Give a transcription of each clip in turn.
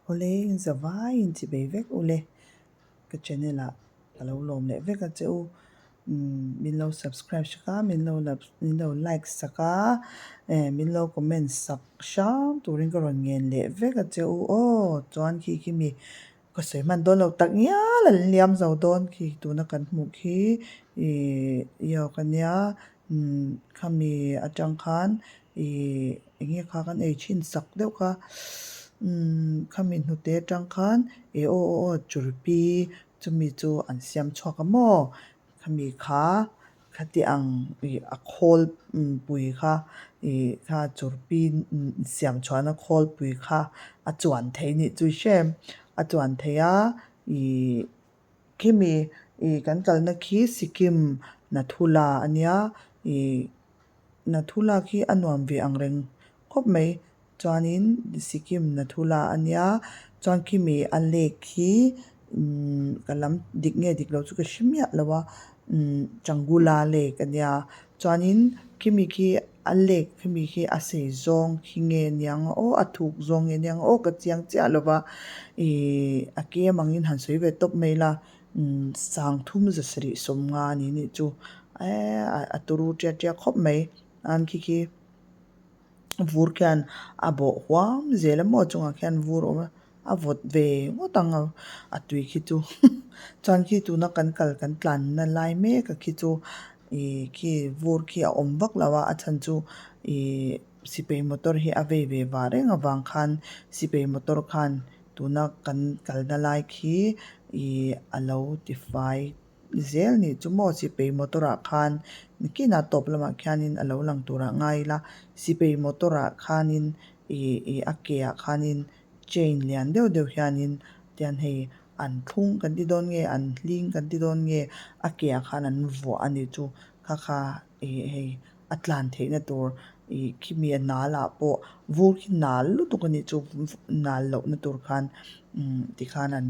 Awle in zavai in chibei vek ule ka channel ah ka lo lawm leh vek a che u. Umm min lo subscribe sak a, min lo min lo like sak a, eh min lo comment sak hram turin ka rawn ngen leh vek a che u aw. Chuan khi khi mi ka sawi hman dawn lo tak ngial an liam zo dawn khi tuna kan hmuh khi ih yok ania umm khami atang khan ih eng nge kha kan ei thin sak deuh kha umm khami hnute atang khan ih aw aw aw churpi chumi chu an siam chhuak a maw khami kha khati ang ih a khawl pui kha ih kha churpi siam chhuahna khawl pui kha a chuan theih anih chu i hre em a chuan theih a ih khimi ih kan kalna khi Sikkim Nathula ania ih Nathula khi a nuam ve ang reng khawp mai chuanin Sikkim Nathula ania chuan khimi a lake khi umm ka lam dik nge dik lo chu ka hre miah lo a umm Changula lake ania chuanin khimi khi a lake khimi khi a sei zawng khi nge niang aw a thuk zawng nge niang aw ka chiang chiah lo va ihh a kem angin han sawi ve tawp mai ila umm sangthum zasarih sawmnga a ni nih chu eee a turu tia tia khawp mai an khi khi. Vur khian a bawh huam zel a maw chungah khian vur a awm a a vawt ve ngawt ang a a tui khi chu chuan khi tuna kan kal kan tlanna lai mek a khi chu ih khi vur khi a awm vak lo a a chhan chu ih sipai motor hi a vei ve vah reng avang khan sipai motor khan tuna kan kalna lai khi ih a lo tifai. Zel nih chu maw sipai motor ah khan nikinah tawp lamah khianin a lo lang turah ngai ila sipai motor ah khanin ih ih a ke ah khanin chain lian deuh deuh hianin tian hei an thlung kan ti dawn nge an hling kan ti dawn nge a ke ah khan an vuah a nih chu kha kha ih hei a tlan theihna tur ih khimi a nal ah pawh vur khi nal lutuk a nih chu nal lohna tur khan umm tikhan an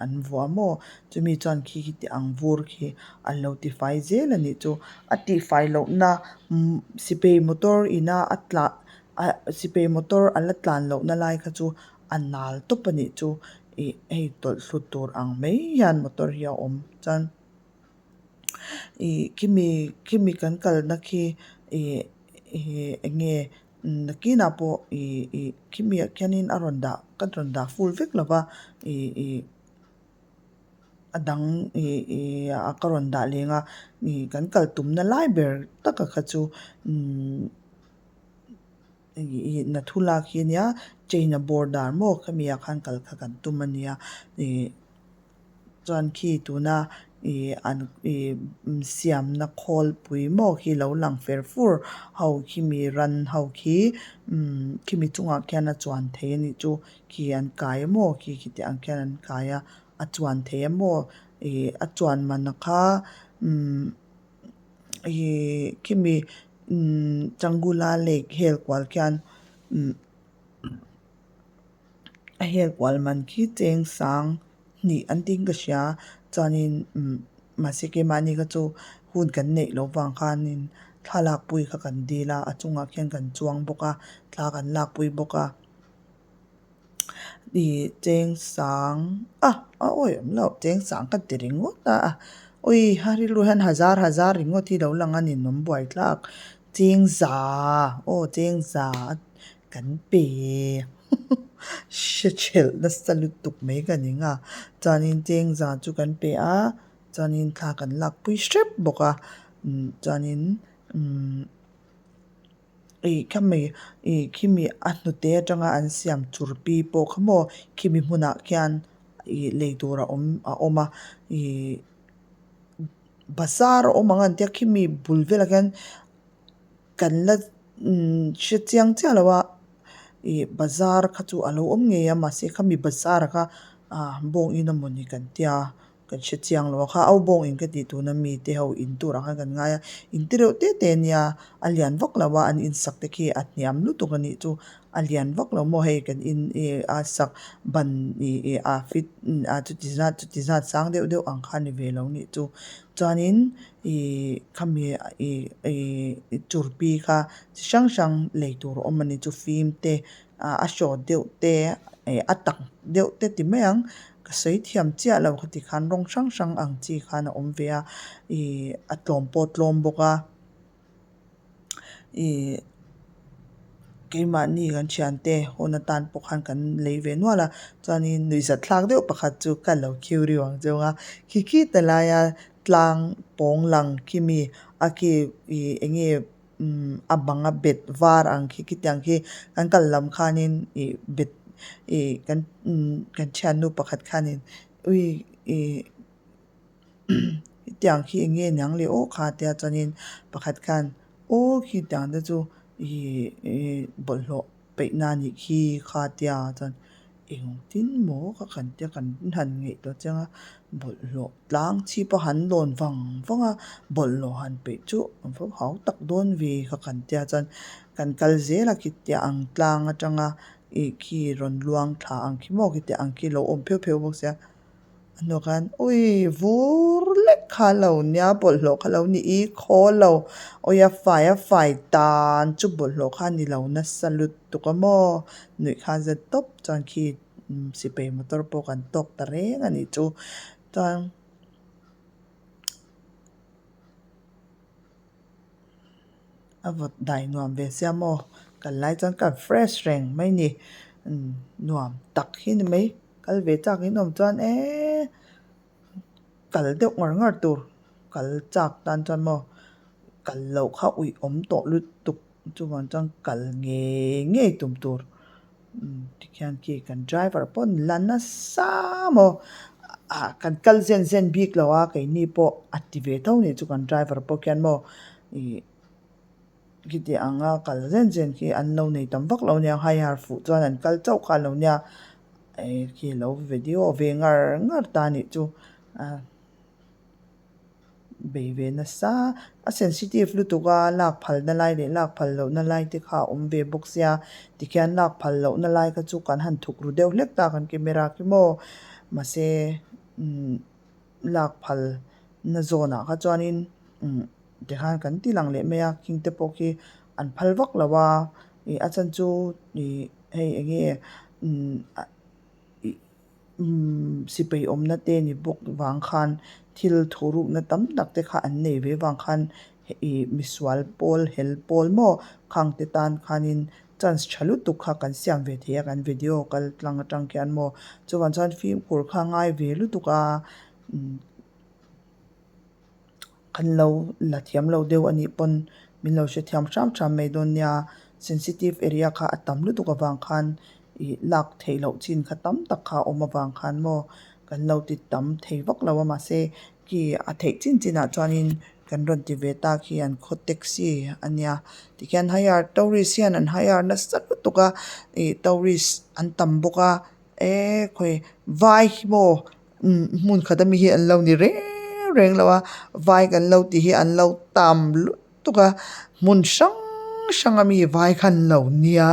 an vuah maw chumi chuan khi khi ti ang vur khi an lo tifai zel a nih chu a tihfai lohna umm sipai motor ina a tlah ah sipai motor a la tlan lohna lai kha chu a nal tawp a nih chu ih hei tawlh thlu tur ang mai hian motor hi a awm chuan. Ih khimi khimi kan kalna khi ih ih eng nge nakinah pawh ih ih khimi ah khianin a rawn dah ka rawn dah full vek lo va ih ih a dang ih ih a ka rawn dah leng a ih kan kal tumna lai ber taka kha chu umm ih ih Nathula khi ania China border maw khami ah khan kal kha kan tum ania ih. Chuan khi tuna ih an ih siamna khawlpui maw khi lo lang fer fur ho khi mi ran ho khi umm khimi chungah khian a chuan thei a nih chu khi an kai a maw khi khiti ang khian an kai a a chuan thei a maw ih a chuan man a kha umm ih khimi umm Changula lake hel kual khian umm. A hel kual man khi cheng sang hnih an tiin ka hria chuanin umm mahse keimahni kha chu hun kan neih loh vang khanin thla lakpui kha kan dil a a chungah khian kan chuang bawk a thla kan lakpui bawk a ih cheng sang ah a awih awm loh cheng sang ka ti ringawt a awi a rilru hian hazar hazar ringawt hi lo lang a ninawm buai thlak cheng za aw cheng za. Kan pe hre thelh nasa lutuk mai ka ning a chuanin chengza chu kan pe a chuanin thla kan lakpui hrep bawk a chuanin umm ih khami ih khimi a hnute atanga an siam churpi pawh kha maw khimi hmunah khian ih lei tur a awm a awm a ih bazar a awm ang an tia khimi bul velah khian. Kan la hre chiang chiah lo a ih bazar kha chu a lo awm ngei a mahse khami bazar kha ah bawng in amawni kan tia kan hre chiang lo a kha au bawng in ka tih tuna mi te ho in turah khan kan ngai a in te reuh te te ania a lian vak lo a an insak te khi a hniam lutuk a nih chu a lian vak lo maw hei kan in ih a sak ban ih ih a fit a chuti zat chuti zat sang deuh deuh ang kha a ni ve lo nih chu chuanin. Ih khami ih ih churpi kha chi hrang hrang lei tur a awm a ni chu fim te ah a hrawt deuh te eh a tak deuh te ti mai ang ka sawi thiam chiah lo khati khan rawng hrang hrang ang chi khan a awm ve a ihh a tlawm pawh a tlawm bawk a ihh keimahni kan thiante hun atan pawh khan kan lei ve nual a chuanin nuihzat thlak deuh pakhat chu ka lo khiu riu ang cheu a khi khi ta laia tlang pawng lang khi mi a khi ih eng nge umm a bang a bet var ang khi khitiang khi kan kal lam khanin ih bet ih kan umm kan thiannu pakhat khanin ui ih hetiang khi eng nge niang le aw kha tia chuanin pakhat khan aw khitiang te chu ih ih bawlhhlawh peih na anih khi kha tia chuan engtin maw ka kan tia kan han ngaihtuah chiang a bawlhhlawh tlang chhip a han lawn vang vang a bawlhhlawh han peih chu a va hau tak dawn ve kha kan tia chuan kan kal zel a khitia ang tlang atanga ih khi rawn luang thla ang khi maw khitiang ang khi lo awm pheuh pheuh bawk sia. A hnuah khan ui vur lek kha a lo nia bawlhhlawh kha lo ni i khaw lo awi a fai a fai tan chu bawlhhlawh kha a ni lo nasa lutuk a maw nuih kha a za tawp chuan khi sipai motor pawh kan tawk ta reng a nih chu chuan. A vawt dai nuam ve sia maw kal lai chuan ka fresh reng mai ni nuam tak hi ni mai kal ve chak in awm chuan eee kal deuh ngar ngar tur kal chak tan chuan maw kal loh kha uih awm tawh lutuk chuvang chuan kal ngei ngei tum tur. Tikhian khi kan driver pawh an la nasa maw ah kan kal zen zen bik lo a keini pawh a ti ve tho nih chu kan driver pawh khian maw ih khiti anga kal zen zen khi an lo nei tam vak lo nia hire fuh chuan an kal chauh kha a lo nia eh khi lo video ve ngar ngar ta nih chu a. Bei ve nasa a sensitive lutuk a lak phal na lai leh lak phal loh na lai te kha a awm ve bawk sia tikhian lak phal loh na lai kha chu kan han thuk ru deuh hlek ta kan camera khi maw mahse umm lak phal na zawn ah kha chuanin umm tikhan kan ti lang leh mai a khing te pawh khi an phal vak lo a ih a chhan chu ih hei eng nge umm ih. Umm sipai awmna te ni bawk vang khan thil thu rukna tam tak te kha an nei ve vang khan ih misual pawl hel pawl maw khang te tan khanin chance tha lutuk kha kan siam ve thei a kan video kal tlang atang khian maw chuvang chuan fimkhur kha ngai ve lutuk a umm. Kan lo la thiam lo deuh a nih pawn min lo hre thiam hram hram mai dawn nia sensitive area kha a tam lutuk avang khan ih lak theih loh chin kha tam tak kha a awm avang khan maw kan lo ti tam thei vak lo a mahse khi a theih chin chin ah chuanin kan rawn ti ve ta khi an khaw taxi a nia tikhian hire tourist hian an hire nasa lutuk a ih tourist an tam bawk a eee khawi vai hi maw. Hmun khat ami hi an lo ni reng reng lo a vai kan lo tih hi an lo tam lutuk a hmun hrang hrang ami vai kha an lo nia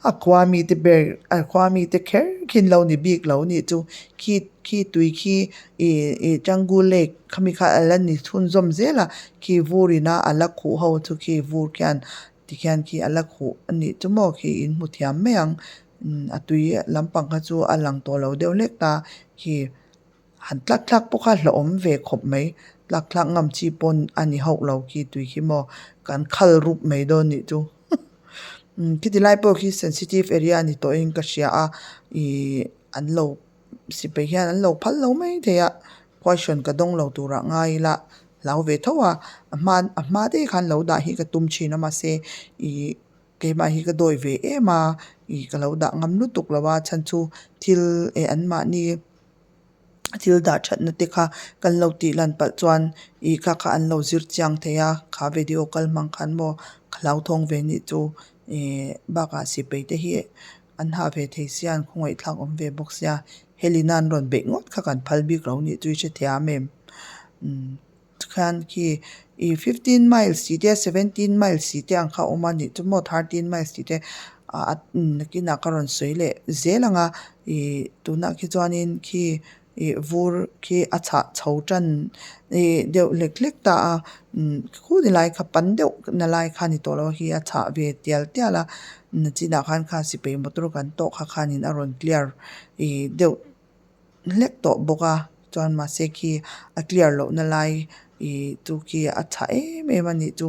a khua mi te ber a khua mi te kher khi an lo ni bik lo anih chu khi khi tui khi ih ih Changu lake khami kha a la ni chhunzawm zel a khi vur in a a la khuh ho chu khi vur khian tikhian khi a la khuh anih chu maw khi in hmu thiam mai ang. A tui lampang kha chu a lang tawh lo deuh hlek ta khi han tlak thlak pawh kha hlauhawm ve khawp mai tlak thlak ngam chi pawn a ni hauh lo khi tui khi maw kan khal rup mai dawn nih chu khiti lai pawh khi sensitive area a ni tawh in ka hria a ih an lo sipai hian an lo phal lo mai thei a question ka dawng lo turah ngai ila hlau ve tho a a hma a hma daih khan lo dah hi ka tum thin a mahse ih. Keimah hi ka dawi ve em a, ih ka lo dah ngam lutuk lo a chhan chu thil eh an mahni thil dah thatna te kha kan lo tih lan palh chuan ih kha kha an lo zir chiang thei a kha video kal hmang khan maw ka hlauthawng ve nih chu ih bakah sipai te hi an hah ve thei sia an khawngaih thlak awm ve bawk sia helina an rawn beih ngawt kha kan phal bik lo nih chu i hrethiam em umm. Tikhian khi ih fifteen miles tih te seventeen miles tih te ang kha a awm a nih chu maw thirteen miles tih te ah nakinah ka rawn sawi leh zel ang a ih tunah khi chuanin khi ih vur khi a chhah chho tan ih deuh hlek hlek ta a umm khuni lai kha pan deuh na lai kha a ni tawh lo a khi a chhah ve tial tial a. Nachinah khan kha sipai motor kan tawh kha khanin a rawn clear ih deuh hlek tawh bawk a chuan mahse khi a clear loh na lai ih chu khi a chhah em em anih chu.